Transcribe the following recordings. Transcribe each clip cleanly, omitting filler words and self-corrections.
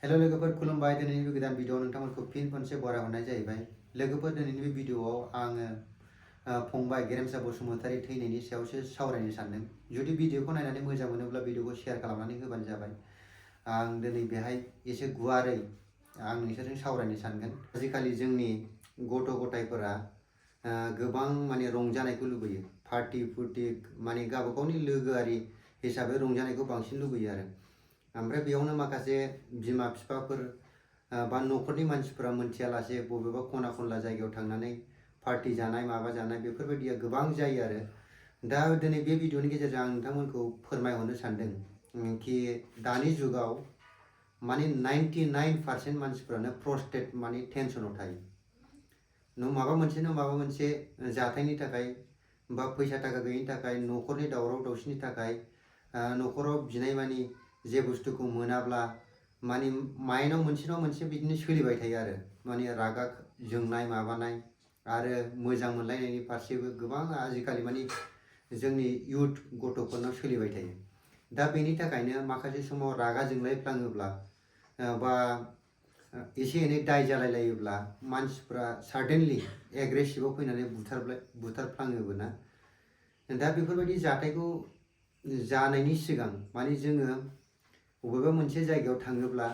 Hello लोगोफोर खुलुमबाय दिनैनि बे गोदान भिडिअ नोंथांमोनखौ फिन खनसे बराय हरनाय जाहैबाय। लोगोफोर दिनैनि बे भिडिअआव आङो फंबाय गेरेमसा बसुमतारी थैनायनि सायावसो सावरायनो सानदों। जुदि भिडिअखौ नायनानै मोजां मोनोब्ला भिडिअखौ शेयार खालामनानै होबानो जाबाय। आं दिनै बेहाय एसे गुवारै आं नोंसोरजों सावरायनो सानगोन। आजिखालि जोंनि गथ' गथायफोरा गोबां माने रंजानायखौ लुबैयो, पार्टि फुर्टि माने गावबा गावनि लोगोआरि हिसाबै रंजानायखौ बांसिन लुबैयो आरो। ओमफ्राय बेयावनो माखासे बिमा बिफाफोर बा न'खरनि मानसिफोरा मोनथियालासे बबेबा खना खनला जायगायाव थांनानै पार्टि जानाय माबा जानाय बेफोरबायदिया गोबां जायो आरो। दा दिनै बे भिडिअनि गेजेरजों आं नोंथांमोनखौ फोरमायहरनो सानदों कि दानि जुगाव माने 99% मानसिफोरानो फ्रस्ट्रेट माने टेनसनाव थायो। माबा मोनसे जाथायनि थाखाय बा फैसा थाखा गैयिनि थाखाय, न'खरनि दावराव दावसिनि थाखाय, न'खराव बिनाय मानि जे बुस्थुखौ मोनाब्ला माने माइन्डआव मोनसे बिदिनो सोलिबाय थायो आरो। माने रागा जोंनाय माबानाय आरो मोजां मोनलायनायनि फारसेबो गोबां आजिखालि माने जोंनि इयुथ गथ'फोरनाव सोलिबाय थायो। दा बेनि थाखायनो माखासे समाव रागा जोंलायफ्लाङोब्ला बा एसे एनै दाय जालायलायोब्ला मानसिफ्रा साडेनलि एग्रेसिभआव फैनानै बुथारफ्लाङोबो ना। दा बेफोरबायदि जाथायखौ जानायनि सिगां माने जोङो बबेबा मोनसे जायगायाव थाङोब्ला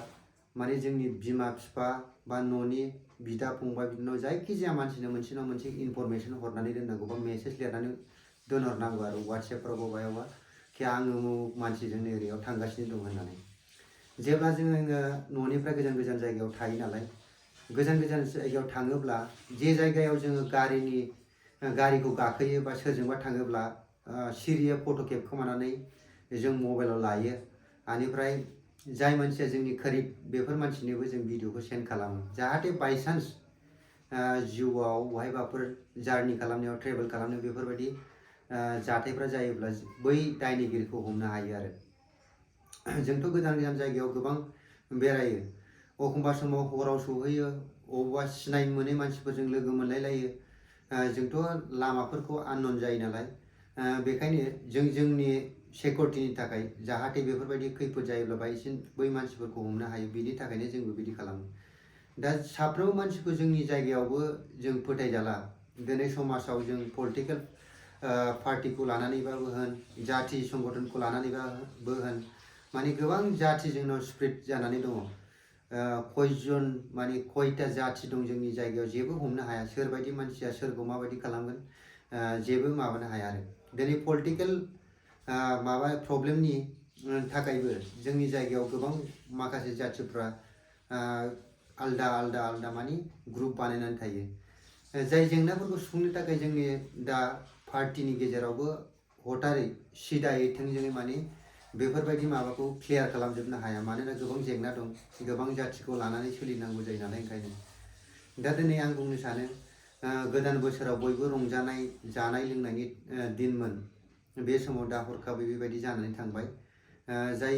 माने जोंनि बिमा बिफा बा न'नि बिदा फंबाय बिनानाव जायखिजाया मानसिनो मोनसे इनफरमेसन हरनानै दोननांगौ बा मेसेज लिरनानै दोनहरनांगौ आरो वाट्सएपफ्राव बबायावबा कि आङो उमुक मानसिजों ओरैयाव थांगासिनो दं होननानै। जेब्ला जोङो न'निफ्राय गोजान गोजान जायगायाव थायो नालाय, गोजान गोजान जायगायाव थाङोब्ला जे जायगायाव जोङो गारिखौ गाखोयो बा सोरजोंबा थाङोब्ला सिरियै फट' खेबखोमानानै जों मबाइलाव लायो। बेनिफ्राय जाय मानसिया जोंनि करिब बेफोर मानसिनोबो जों भिडिअखौ सेन्ड खालामो, जाहाथे बायसान्स जिउआव बहायबाफोर जार्नि खालामनायाव ट्रेभेल खालामनायाव बेफोरबायदि जाथायफ्रा जायोब्ला बै दायनिगिरिखौ हमनो हायो आरो। जोंथ' गोजान गोजान जायगायाव गोबां बेरायो, एखमबा समाव हराव सहैयो, अबावबा सिनाय मोनै मानसिफोरजों लोगो मोनलायलायो। जोंथ' लामाफोरखौ आननन जायो नालाय, बेखायनो जोंनि सिकिउरिटिनि थाखाय जाहाथे बेफोरबायदि खैफोद जायोब्ला बै मानसिफोरखौ हमनो हायो, बिनि थाखायनो जोंबो बिदि खालामो। दा साफ्रोमबो मानसिखौ जोंनि जायगायावबो जों फोथायजाला। दिनै समाजाव जों पलिटिकेल पार्टिखौ लानानैबाबो होन, जाथि संगठनखौ लानानैबाबो होन, माने गोबां जाथि जोंनाव स्प्रेड जानानै दङ। खयजन माने खयथा जाथि दं जोंनि जायगायाव जेबो हमनो हाया। सोरबायदि मानसिया सोरखौ माबायदि खालामगोन जेबो माबानो हाया आरो। दिनै पलिटिकेल प्रब्लेमनि थाखायबो जोंनि जायगायाव गोबां माखासे जाथिफ्रा आलदा माने ग्रुप बानायनानै थायो। जाय जेंनाफोरखौ सुफुंनो थाखाय जोंनि दा पार्टिनि गेजेरावबो हथारै सिदायै थोंजोङै माने बेफोरबायदि माबाखौ क्लियार खालामजोबनो हाया, मानोना गोबां जेंना दं, गोबां जाथिखौ लानानै सोलिनांगौ जायो नालाय। ओंखायनो दा दिनै आं बुंनो सानो गोदान बोसोराव बयबो रंजानाय जानाय लोंनायनि दिनमोन। बे समाव दा हरखाबै बेबायदि जानानै थांबाय। जाय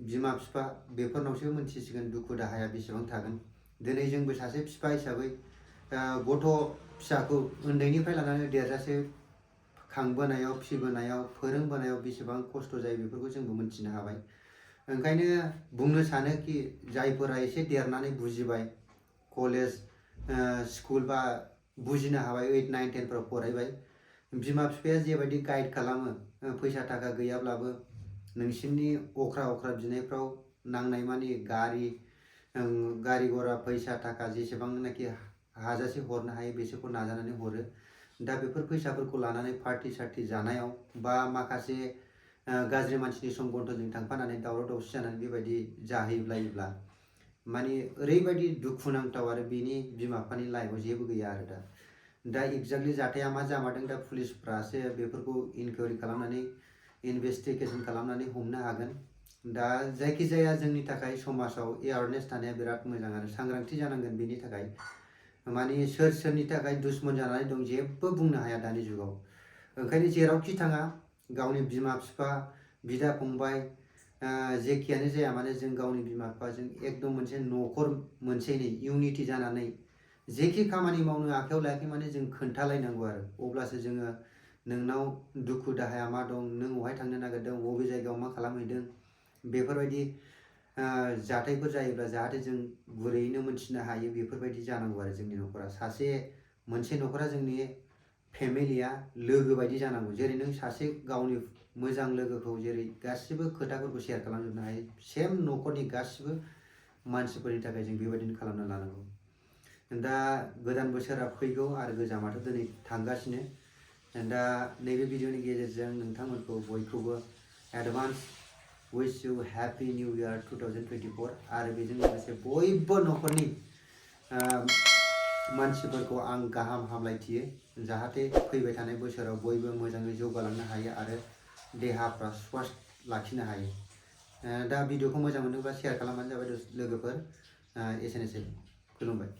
बिमा बिफा बेफोरनावसो मोनथिसिगोन दुखु दाहाया बेसेबां थागोन। दिनै जोंबो सासे बिफा हिसाबै गथ' फिसाखौ उन्दैनिफ्राय लानानै देरजासे खांबोनायाव, फिबोनायाव, फोरोंबोनायाव बेसेबां खस्थ' जायो बेफोरखौ जोंबो मोनथिनो हाबाय। ओंखायनो बुंनो सानो कि जायफोरा एसे देरनानै बुजिबाय, कलेज स्कुल बा बुजिनो हाबाय, 8, 9, 10 फ्राव फरायबाय, बिमा बिफाया जेबायदि गाइड खालामो, फैसा थाखा गैयाब्लाबो नोंसिनि अख्रा बिनायफ्राव नांनाय मानि गारि घरा फैसा थाखा जेसेबांनाखि हाजासे हरनो हायो बेसोरखौ नाजानानै हरो। दा बेफोर फैसाफोरखौ लानानै पार्टि सार्टि जानायाव बा माखासे गाज्रि मानसिनि संगठनजों थांफानानै दावराव दावसि जानानै बेबायदि जाहैलायोब्ला माने ओरैबायदि दुखुनांथाव आरो बिनि बिमा बिफानि लाइफआव जेबो गैया आरो। दा एक्जेक्टलि जाथाया मा जामारदों दा पुलिसफ्रासो बेफोरखौ इनकुवारि खालामनानै इनभेस्टिगेसन खालामनानै हमनो हागोन। दा जायखिजाया जोंनि थाखाय समाजाव एवारनेस थानाया बिराद मोजां आरो सांग्रांथि जानांगोन। बेनि थाखाय माने सोरनि थाखाय दुश्मन जानानै दं जेबो बुंनो हाया दानि जुगाव। ओंखायनो जेरावखि थाङा गावनि बिमा बिफा, बिदा फंबाय जेखियानो जाया मानो जों गावनि बिमा बिफाजों एकदम मोनसे न'खर मोनसेनि इउनिटि जानानै जेखि खामानि मावनो आखायाव लायाखै माने जों खोन्थालायनांगौ आरो। अब्लासो जोङो नोंनाव दुखु दाहाया मा दं, नों बहाय थांनो नागिरदों, बबे जायगायाव मा खालामहैदों, बेफोरबायदि जाथायफोर जायोब्ला जाहाथे जों गुरैयैनो मोनथिनो हायो बेफोरबायदि जानांगौ आरो जोंनि न'खरा। मोनसे न'खरा जोंनि फेमिलिया लोगो बायदि जानांगौ। जेरै नों सासे गावनि मोजां लोगोखौ जेरै गासिबो खोथाफोरखौ शेयार खालामजोबनो हायो, सेम न'खरनि गासिबो मानसिफोरनि थाखाय जों बेबायदिनो खालामना लानांगौ। दा गोदान बोसोरा फैगौ आरो गोजामाथ' दिनै थांगासिनो। दा नैबे भिडिअनि गेजेरजों नोंथांमोनखौ बयखौबो advance wish you happy new year 2024 आरो बेजों लोगोसे बयबो न'खरनि मानसिफोरखौ आं गाहाम हामलायथियो, जाहाथे फैबाय थानाय बोसोराव बयबो मोजाङै जौगालांनो हायो आरो देहाफ्रा स्वास्थ लाखिनो हायो। दा भिडिअखौ मोजां मोनोब्ला शेयार खालामबानो जाबाय लोगोफोर। एसेनोसै, खुलुमबाय।